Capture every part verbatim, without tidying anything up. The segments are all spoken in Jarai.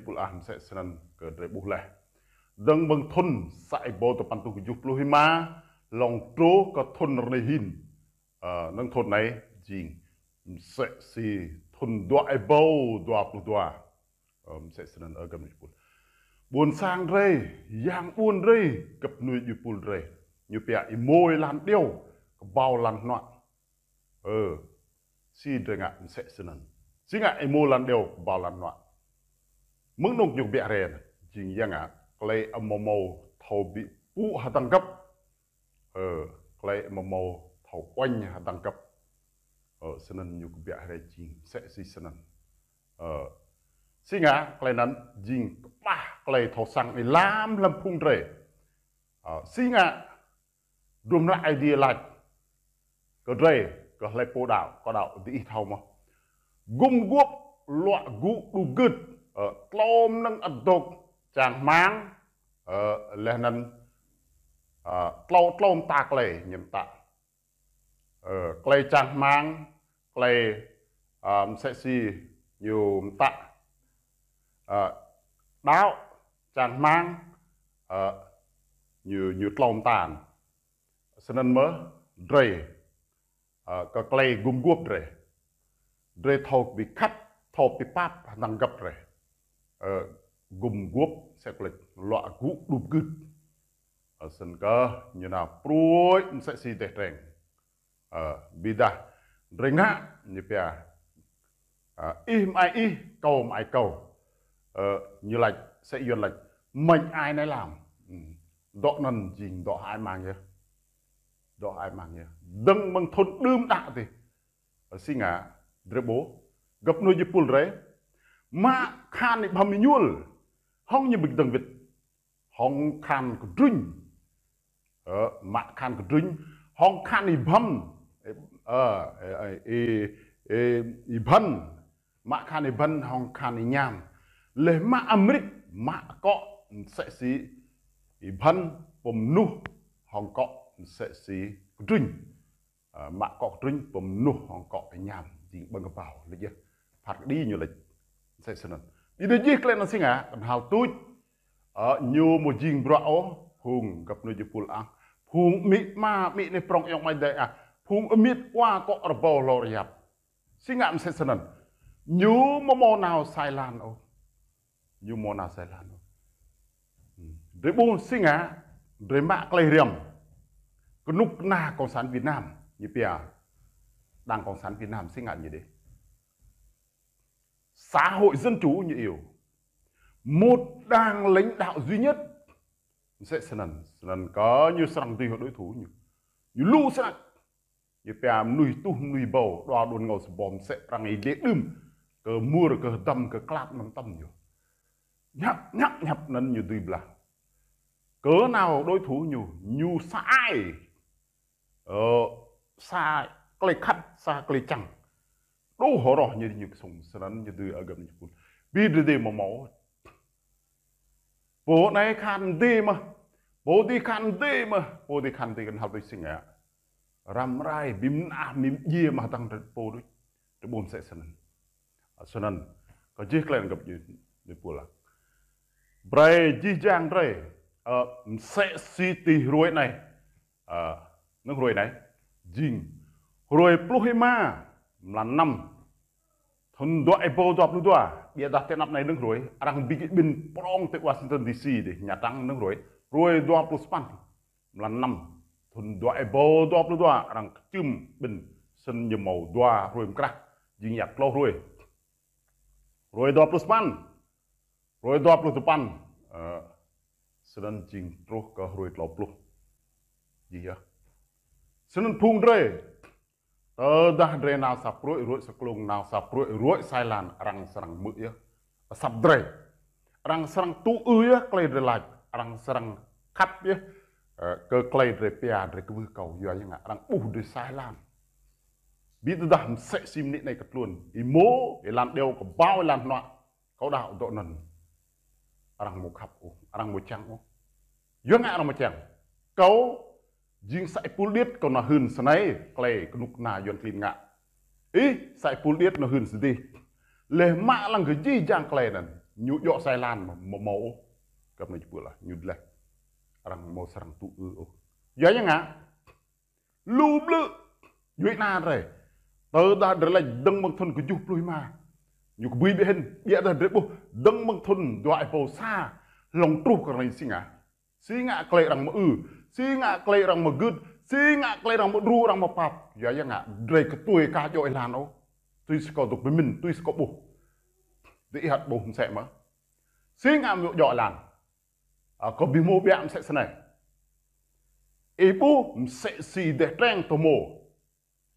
Pul ah msĕ snăn kơ drei ƀuh leh. Dơ̆ng mơ̆ng thŭn sa êbâo dua păn êtuh kjuh pluh êma, lŏng truh kơ thŭn rơnei hin. Ơ, năng thŭn anei jing msĕ si thŭn dua êbâo dua pluh dua. Ơ, msĕ snăn ơ găp djuê pul. Ƀuôn sang drei, yang ƀuôn drei, găp djuê pul drei. Ñu pia êmô êlan điêu, kơƀâo lăn hnuă. Ơ, si drei ngă msĕ snăn. Si ngă êmô êlan điêu, kơƀâo lăn hnuă. Mơ̆ng anôk ñu kbiă hriê, jing yang ngă, klei amâo mâo thâo bi pŭ hơdăng găp. Ơ, klei amâo mâo thâo uêñ hơdăng găp. Ơ, snăn ñu kbiă hriê jing msĕ si snăn. Ơ, si ngă, klei anăn jing kƀah klei thâo săng êlam hlăm phung drei. Ơ, si ngă, hdruôm hră Aê Diê lač kơ drei, kơ hlei pô đăo, kâo đăo diih thâo mơh. Gum guôp luă gŭ đup gưt, ơ, tlâo mnơ̆ng ăt dôk, čang hmăng, ơ, leh anăn, ơ, tlâo, tlâo mta klei ñu mtă. Ơ, klei čang hmăng, klei, ơ, msĕ si ñu mtă. Ơ, đăo, čang hmăng, ơ, ñu, ñu tlâo mta. Snăn mơh drei, ơ, kơ klei gum guôp drei. Drei thâo bi khăp, thâo bi pap hơdăng găp drei. Ơ, gum guôp msĕ klei luă gŭ đup gưt. Ơ, snăn kơ ñu nao pruih msĕ si dêh treng. Ơ, ƀiădah drei ngă ñu pia, ơ, ih mơai ih, kâo mơai kâo. Ơ, ñu lač, msĕ Yuăn lač, mình ai nấy làm. Hm. Dŏ anăn jing dŏ hơăi mang yơh. Dŏ hơăi mang yơh. Dơ̆ng mơ̆ng thŭn đưm đă dih. Ơ, si ngă, drei ƀuh, găp djuê pul drei, mă khăn êbăm êñuôl, hŏng ñu bi kdơ̆ng wĭt, hŏng khăn kdrŭñ. Ơ, mă khăn kdrŭñ, hŏng khăn êbăm, ơ, ơ, ơ, êbăn, mă khăn êbăn hŏng khăn êñam. Leh mă amrĭt, mă akŏ msĕ si êbăn, pô mnuih hŏng akŏ msĕ si kdrŭñ. Ơ, mă akŏ kdrŭñ, pô mnuih hŏng akŏ êñam, jing ƀơ̆ng kơƀâo, lač yơh. Phat kđi ñu lač msĕ snăn. Ƀiădah jih klei anăn si ngă, knhal tuč, ơ, ñu amâo jing bruă ôh, phung găp djuê pul ah. Phung amĭ ama, amĭ anei prŏng ayŏng amai adei ah. Phung amiêt awa akŏ rơbâo hlô yap. Si ngă msĕ snăn. Ñu amâo mâo nao sa êlan ôh. Ñu amâo nao sa êlan ôh. Hm. Drei ƀuh si ngă, drei mă klei hriăm. Knŭk kna Cộng sản Việt Nam, ñu pia. Đảng Cộng sản Việt Nam si ngă ñu dih. Xã hội Dân Chủ ñu iêu. Một đảng lãnh đạo duy nhất. Msĕ snăn, snăn kơ ñu srăng dưi hŏng đối thủ ñu. Ñu lu snăk. Ñu pia mnuih êtuh mnuih êbâo, đua đuôn ngâo sa boh msĕ arăng êdeh đưm. Kơ mur, kơ hơdăm, kơ klap anăn tăm ñu. Ñăp, ñăp, ñăp anăn ñu dưi blah. Kơ nao đối thủ ñu, ñu sa ai. Ơ, sa klei khăp, sa klei čang. Đu hơroh ñu, ñu ksŭng snăn ñu dưi ơ găp djuê pul. Bi drei dih amâo mâo. Pô anei khăn dih mơh. Pô dih khăn dih mơh. Pô dih khăn dih knhal tuč si ngă. Răm rai, bi mnah, bi mdjiê mă hơdăng drei pô đuč. Drei ƀuh msĕ snăn. Snăn. Kơ jih klei găp djuê pul ah. Brei jih jang drei. Ơ, msĕ si ti hruê anei. Ơ, năng hruê anei, jing hruê pluh êma, mlan năm, thŭn dua êbâo dua pluh dua, ƀiădah ti anăp anei năng hruê, arăng bi kĭ ƀĭn prŏng ti Washington D C dih, Nhà Trắng năng hruê, hruê dua pluh sapăn, mlan năm, thŭn dua êbâo dua pluh dua, arăng kčưm ƀĭn, snăn ñu mâo dua hruê mkrah, jing yap tlâo hruê. Hruê dua pluh sapăn, hruê dua pluh dua păn, ơ, snăn jing truh kơ hruê tlâo pluh. Jing yơh. Snăn phung drei, tơdah drei nao sa pruih, ruĕ sa klông, nao sa pruih, ruĕ sa êlan, arăng srăng hmư̆ yơh. Asăp drei. Arăng srăng tŭ ư yơh klei drei lač, arăng srăng khăp yơh, ơ, kơ klei drei pia, drei kwưh akâo, yua ñu ngă, arăng ƀuh drei sa êlan. Bi tơdah msĕ si mnĭ anei kơ tluôn, êmô, êlan điêu kơƀâo êlan hnuă, kâo đăo dŏ anăn. Arăng amâo khăp ôh, arăng amâo čang ôh. Yua ngă arăng amâo čang. Kâo, jing sa êpul điêt kâo nao hưn snei, klei knŭk kna Yuăn klin ngă. Ih, sa êpul điêt nao hưn sdih. Leh mă lăng kơ jih jang klei anăn. Ñu djơ̆ sa êlan mơ̆, mơ̆ mâo ôh. Gơ̆p anai jơpul lah, ñu dleh. Arăng mâo srăng tŭ ư ôh. Yua yang ngă. Lu blư̆. Djuai ana drơi. Tơdah drơi laĭ dơ̆ng mơ̆ng thŭn kơjuh pluh rơma. Ñu kơbui ƀiă hĭn, ƀiădah drơi ƀuh dơ̆ng mơ̆ng thŭn dua êbâo sa. Hlŏng truh kơ ră anai si ngă. Si ngă klei arăng mơư, si ngă klei arăng mơgưt, si ngă klei arăng mơdru, arăng mơpap. Yua yang ngă, drơi kơtuai ka djơ̆ êlan ôh. Tui si kâo dŏ pơmĭn, tui si kâo ƀuh. Dih ihat ƀuh mơsĕ mơ̆. Si ngă mơ̆ djơ̆ êlan. A, kâo ƀu hmâo ƀiă mơsĕ snei. Ih ƀuh mơsĕ si Êđeh Treng tơhmô.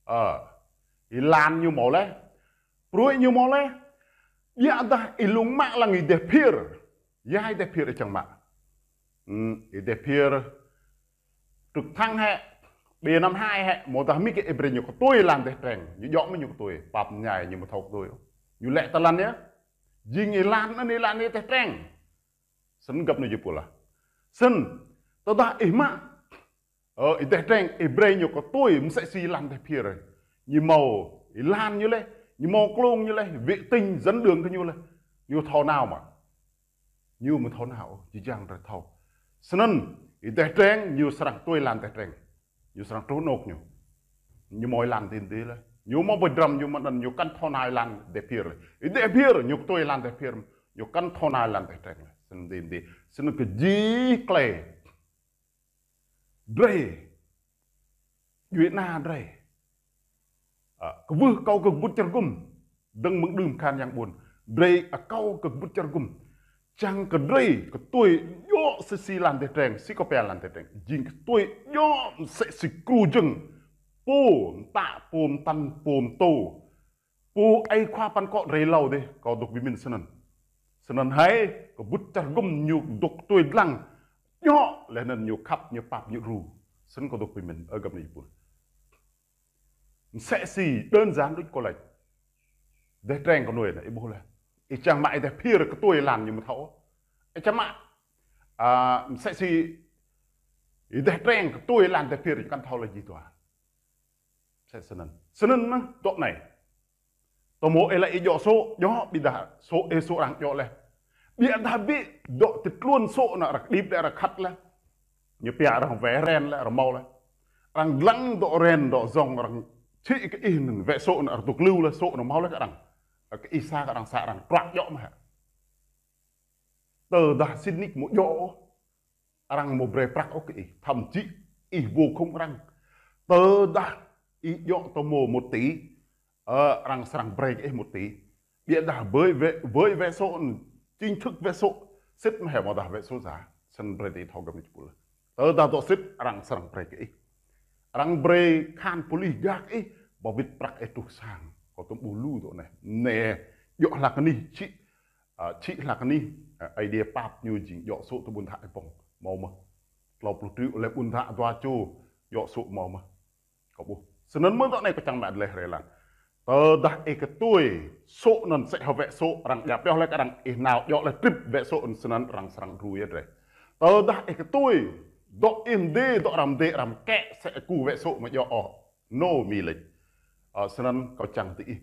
Ơ, êlan ñu mâo laih. Pruih ñu mâo laih. Ƀiădah ih lông mă lăng Êđeh Phiêr. Ya Êđeh Phiêr ih čang mă. Hmm, Êđeh Phiêr. Trực thăng hĕ. Ƀiă năm hai hĕ. Mơ̆ dah mĭ kơ Êbrê ñu kơtuai êlan Êđeh Treng. Ñu djơ̆ mơ̆ ñu kơtuai. Pap ñai ñu mơ̆ thâo kơtuai. Ñu lĕ tơlan ya. Jing êlan anai êlan Êđeh Treng. Snăn gơ̆p anai jơpul lah. Snăn. Tơdah ih mă. Ơ, Êđeh Treng, Êbrê ñu kơtuai, mơsĕ si êlan Êđeh Phiêr. Ñu mâo êlan ñu laih, ñu mâo klông ñu laih, vệ tinh dẫn đường kơ ñu laih. Ñu thâo nao mơ̆. Ñu mơ̆ thâo nao, jih jang drơi thâo. Snăn, Êđeh Treng, ñu srăng tuai êlan Êđeh Treng. Ñu srăng truh anôk ñu. Ñu mâo êlan tin ti laih. Ñu mâo ƀơi drăm ñu mơ̆n anăn, ñu kăn thâo nao êlan Êđeh Phiêr laih. Êđeh Phiêr, ñu kơtuai êlan Êđeh Phiêr, ñu kăn thâo nao êlan Êđeh Treng laih. Snăn tin ti. Snăn kơ jih klei. Drơi. Djuai ana drơi. A, kwưh kâo kơ kơƀut čar gŭm. Dơ̆ng mơ̆ng đưm khan yang ƀuôn. Drơi akâo kơ kơƀut čar gŭm. Čang kơ drơi, kơtuai, djơ̆ si si êlan Êđeh Treng, si kơ pia êlan Êđeh Treng. Jing kơtuai, djơ̆ mơsĕ si kru jơ̆ng. Pô, mtă, pô, mtăn, pô, mtô. Pô ơi khua păn kŏ drơi êlâo dih, kâo dŏ pơmĭn snăn. Snăn hơi, kơƀut čar gŭm ñu dŏ tui dlăng. Djơ̆, laih anăn ñu khăp, ñu pap, ñu dru. Snăn kâo dŏ pơmĭn, ơ gơ̆p anai jơpul. Mơsĕ si đơn giản đôč kâo laĭ. Êđeh Treng kơ nuê anai, ih ƀuh laih. Ih čang mă Êđeh Phiêr kơtuai êlan ñu mơ̆ thâo. Ih čang mă, a, mơsĕ si Êđeh Treng kơtuai êlan Êđeh Phiêr ñu kăn thâo laih jih dua. Mơsĕ snăn. Snăn mơ̆, dŏ anai. Tơhmô ih laĭ ih djơ̆ sô̆, djơ̆ ƀiădah sô̆ ih sô̆ arăng djơ̆ laih. Ƀiădah ƀiă dŏ tĭt tluôn sô̆ anăn arăng kơđip laih arăng khăt laih. Ñu pia arăng wĕ ren laih arăng mâo laih. Arăng dlăng dŏ ren dŏ yŏng arăng čih kơ ih anăn wĕ sô̆ anăn arăng dŏ klư laih sô̆ anăn mâo laih kơ arăng. Kơ ih sa kơ arăng sa arăng truă djơ̆ mơ̆ hă. Tơdah sĭt nik mơ̆ djơ̆ ôh. Arăng mơ̆ brơi prăk ôh kơ ih, thậm chí ih vô khống arăng. Tơdah ih djơ̆ tơhmô một tỷ, ơ, arăng srăng brơi kơ ih một tỷ. Ƀiădah ƀơi wĕ, ƀơi wĕ sô̆ anăn, chính thức wĕ sô̆, sĭt mơ̆ hĕ mơ̆ dah wĕ sô̆ giả, snăn brơi kơ ih thâo gơ̆p anai jơpul. Tơdah dŏ sĭt, arăng srăng brơi kơ ih. Arăng brơi khan pôlis gak ih, ba wĭt prăk ih truh sang. Kâo tŭm ƀuh lu dŏ anai. Anai, djơ̆ hlăk anih, čih A, čih hlăk anih, a, Aê Diê pap ñu jing djơ̆ sô̆ tơ ƀuôn thă Êpŏng. Mâo mơ̆. Tlâo pluh triệu lĕ ƀuôn thă Dua Čô, djơ̆ sô̆ mâo mơ̆. Kâo ƀuh. Snăn mơ̆ dŏ anai kâo čang mă dleh rơlan. Tơdah ih kơtuai, sô̆ anăn sĕ hơwĕ sô̆, arăng djă pioh lĕ kơ arăng ih nao djơ̆ lĕ trip wĕ sô̆ anăn snăn arăng srăng dru yơh drơi. Tơdah ih kơtuai, dŏ ih mdê, dŏ arăng mdê, arăng kĕ sĕ kơ wĕ sô̆ mơ̆ djơ̆ ôh. Nô mi lĕč. A, snăn kâo čang ti ih.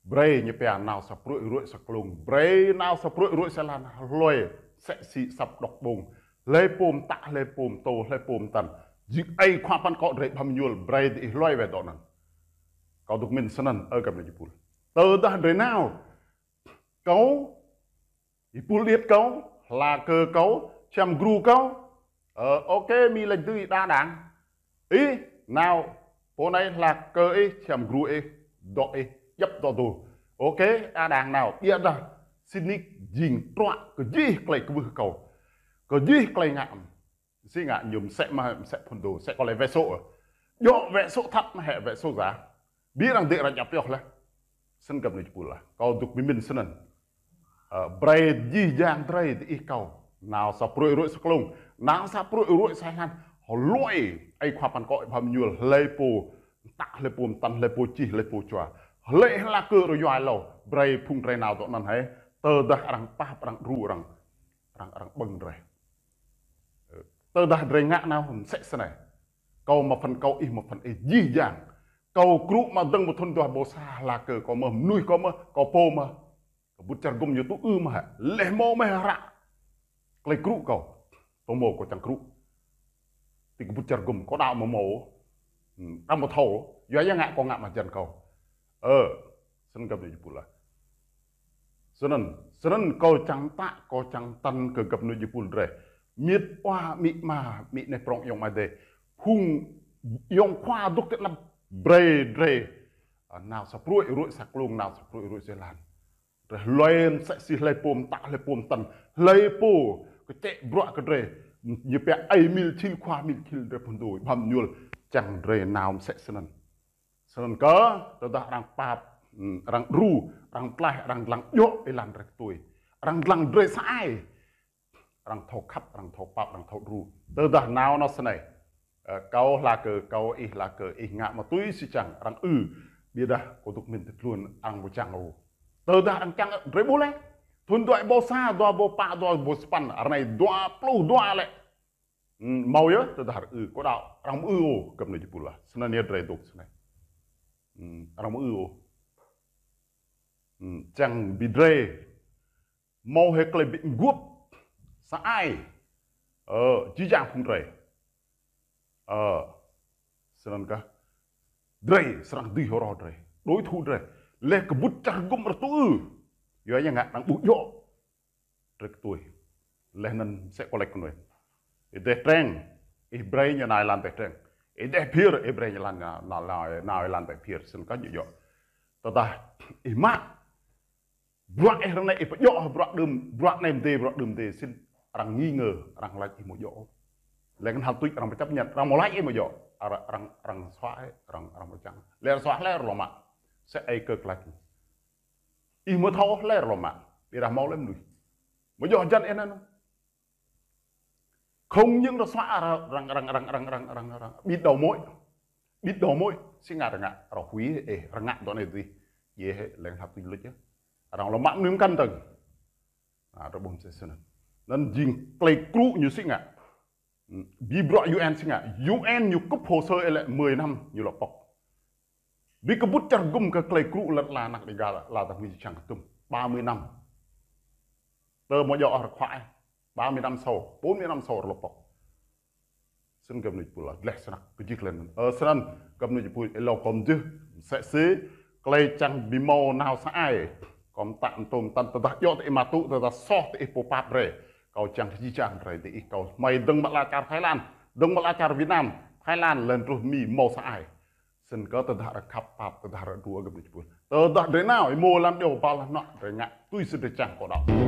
Brơi ñu pia nao sa pruih ruih sa klông. Brơi nao sa pruih ruih sa lan hlơi sĕ si săp đŏk ƀông. Hlơi pô mtă, hlơi pô mtô, hlơi pô mtăn. Jing ơi khua păn kŏ drơi ƀăm ñuôl brơi dih hlơi wĕ dŏ anăn. Kâo dŏ pơmĭn snăn, ơ gơ̆p anai jơpul. Tơdah drơi nao. Kâo Ih pul điêt kâo, hla kơ kâo, čăm gru kâo. Ơ, ok, mi lĕč dưi đa đảng. Ih, nao, pô anai hla kơ ih, čăm gru ih, dŏ ih, djăp dŏ dô. Ok, đa đảng nao, ƀiădah, sĭt nik jing truă kơ jih klei kwưh kâo. Kơ jih klei ngă. Si ngă ñu msĕ mơ̆, msĕ phŭn dô, msĕ kâo lĕ wĕ sô̆. Djơ̆ wĕ sô̆ thăt mơ̆ hĕ wĕ sô̆ za. Ƀiă arăng dêh arăng djă pioh lĕ. Snăn gơ̆p anai jơpul lah. Kâo dŏ pơmĭn snăn. Ơ, brơi jih jang drơi dih ih kâo. Nao sa pruih ruih sa klông. Nao sa pruih ruih sa lan. Hlơi, ơi khua păn kŏ ƀăm ñuôl, hlơi pô. Mtă hlơi pô mtăn, hlơi pô čih, hlơi pô čua. Hlơi hla kơ rơyua êlâo. Brơi phung drơi nao dŏ anăn hơi. Tơdah arăng pap, arăng dru, arăng, arăng, arăng ƀơ̆ng drơi. Tơdah drơi ngă nao msĕ snei. Kâo mă phần kâo, ih mă phần ih, jih jang. Kâo krŭ mă dơ̆ng mơ̆ thŭn dua êbâo sa hla kơ kâo mơ̆, mnuih kâo mơ̆, kâo pô mơ̆. Kơ ƀut čar gum ñu tŭ ư mơ̆ hă. Leh mơ̆ mơ̆ hră. Klei krŭ kâo. Tơ mơ̆ kâo čang krŭ. Ti kơ ƀut čar gum kâo đaŏ mơ̆ mâo. Hmm, đăm mơ̆ thâo. Yua yang ngă kâo ngă mă jan kâo. Ơ, snăn găp ñu jih pul lah. Snăn, snăn kâo čang tă, kâo čang tăn kơ găp ñu jih pul drei. Miêt wa amĭ ama, amĭ neh prŏng ayŏng amai adei. Phung ayŏng khua dôk ti anăp brei drei. Ơ, nao sa pruih ruih sa klông, nao sa pruih ruih sa lan. Drei hlơi msĕ si hlơi pô mtă, hlơi pô mtăn, hlơi pô kơčĕ bruă kơ drei. Ñu pia ai mil čhil khua mil čhil drei phun dui, băm ñuôl čang drei nao msĕ snăn. Snăn kơ, tơdah arăng pap, hmm, arăng đru, arăng tlaih, arăng dlăng djŏ êlan drei kơ tui. Arăng dlăng drei sa ai. Arăng thâo khăp, arăng thâo pap, arăng thâo đru. Tơdah nao nao snei. Ơ, kâo hla kơ, kâo ih hla kơ, ih ngă mă tui si čang, arăng ư. Ƀiădah kâo dôk mĭn ti tluôn, arăng ƀu čang ôh. Tơdah arăng čang, drei ƀuh leh. Thŭn dua êbâo sa, dua êbâo pă, dua êbâo sapăn, ară anei dua pluh dua leh. Hmm, mâo yơh, tơdah arăng ư, kâo đaŏ, arăng ƀu ư ôh, găp ñu jih pul lah. Snăn yơh drei dôk snei. Hmm, arăng ƀu ư ôh. Hmm, čang bi drei. Mâo hĕ klei bi mguôp. Sa ai. Ơ, jih jang phung drei. Ơ, snăn kơ. Drei, srăng dưi hơrô drei. Đối thủ drei. Leh kơ ƀut čar gum rơtuh ư. Yua yang ngă arăng ƀuh djŏ. Drei kơ tui. Leh anăn msĕ kâo lač kơ nuê. Ih deh treng. Ih brei ñu nao êlan deh treng. Ih deh phiơr, ih brei ñu lan nao, nao, nao, nao êlan deh phiơr. Snăn kơ ñu djŏ. Tơdah ih mă. Bruă ih ră anei ih pơdjŏ bruă đưm, bruă anei mdê, bruă đưm mdê, snăn arăng nghi ngờ, arăng lač ih mâo djŏ. Leh anăn hal tuč arăng pơčăp ñăt, arăng mâo lač ih mâo djŏ. Arăng, arăng, arăng suaih, arăng, arăng pơčang. Leh arăng suaih leh arăng lŏ mă. Msĕ ai kơ klei. Ih mâo thâo leh arăng lŏ mă. Ƀiădah mâo leh mnuih. Mâo djŏ jăn ih anăn. Không những arăng suaih arăng, arăng, arăng, arăng, arăng, arăng, arăng. Ƀĭt đầu mối. Ƀĭt đầu mối. Si ngă arăng ngă, arăng huĭ, ơ, arăng ngă dŏ anei dih. Yơh, leh anăn hăp tuč luč yơh. Arăng lŏ mă mnuih mkăn tơ̆ng. Ơ, drei ƀuh msĕ snăn. Anăn jing klei krŭ ñu si ngă. Hmm, bi bruă U N si ngă. U N ñu kŭp hồ sơ ih lĕ mười năm ñu lŏ pŏk. Bi kơ ƀut čar gum kơ klei krŭ lăn ala anak Đêga, ala tah mĭn čang kơ tŭm. Ba mươi năm. Tơ mâo djŏ arăng khua ih. Ba mươi năm sau, bốn mươi năm sau arăng lŏ pŏk. Snăn găp ñu jih pul lah, dleh snăk, kơ jih klei anăn. Ơ, snăn, găp ñu jih pul, ih lŏ kơ mjưh, msĕ si, klei čang bi mâo nao sa ai. Kơ mtă mtô mtăn tơdah djŏ ti ih mă tŭ, tơdah soh ti ih pô pap drei. Kâo čang kơ jih jang drei ti ih, kâo hmei dơ̆ng mă ala čar Thái Lan, dơ̆ng mă ala čar Việt Nam, Thái Lan, leh anăn truh Mi mâo sa ai. Snăn kơ tơdah arăng khăp pap, tơdah arăng đru găp ñu jih pul. Tơdah drei nao, ih mâo êlan djŏ ba lah nŏ, drei ngă, tui si drei čang kâo đaŏ.